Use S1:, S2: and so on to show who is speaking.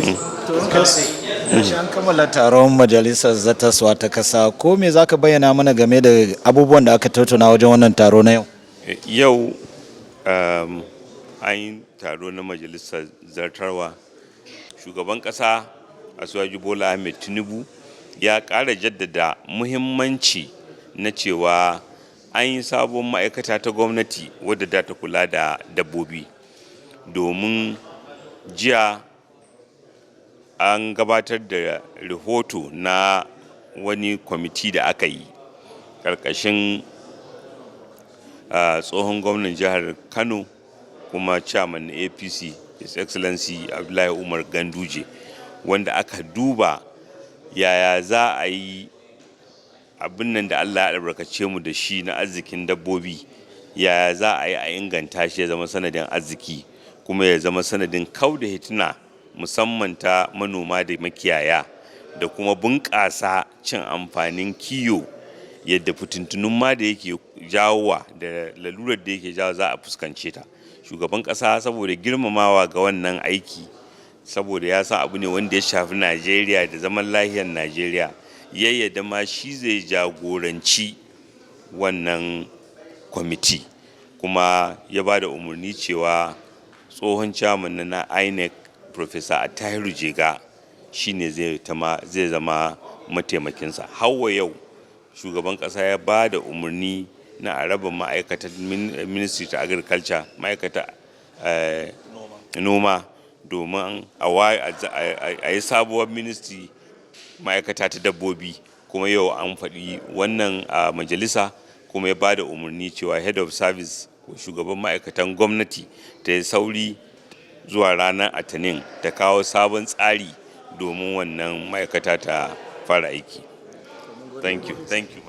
S1: Shi an kammala taron majalisar zartaswa ta kasa. Ko me za ka bayyana mana game da abubuwan da aka tattauna wajen wannan taro na yau?
S2: Yau an yi taro na majalisar zartarwa. Shugaban ƙasa Asiwaju Bola Ahmed Tinubu ya ƙara jaddada muhimmanci na cewa an yi sabon ma'aikata ta gwamnati wadda za ta kula da dabbobi, domin jiya an gabatar da rahoto na wani kwamiti da aka yi ƙarƙashin tsohon gwamnan jihar Kano kuma chairman na APC, His Excellency Abdullahi Umar Ganduje, wanda aka duba yaya za a yi abin nan da Allah ya albarkace mu da shi na arzikin dabbobi, yaya za a yi a inganta shi ya zama sanadin arziki kuma ya zama sanadin kau da hituna, musamman ta manoma da makiyaya, da kuma bunƙasa cin amfanin kiyo, yadda fitintunun ma da yake jawowa da lalurar da yake jawo za a fuskance ta. Shugaban ƙasa, saboda girmamawa ga wannan aiki, saboda ya sa abu ne wanda ya shafi Najeriya da zaman lahiyar Najeriya, ya yadda ma shi zai jagoranci wannan kwamiti, kuma ya ba da umarni cewa tsohon chairman na INEC, Professor Attahiru Jega, shine zai zama mataimakinsa. Hawa yau shugaban ƙasa ya ba da umarni na a raba ma'aikatan Ministry ta Agriculture, ma'aikata noma, domin a yi sabuwar ministry, ma'aikata ta dabbobi. Kuma yau an faɗi wannan a majalisa, kuma ya ba da umarni cewa head of service ko shugaban ma'aikatan gwamnati ta yi sauri zuwa ranar Atanin ta kawo sabon tsari domin wannan ma'aikata ta fara aiki. Thank you, thank you.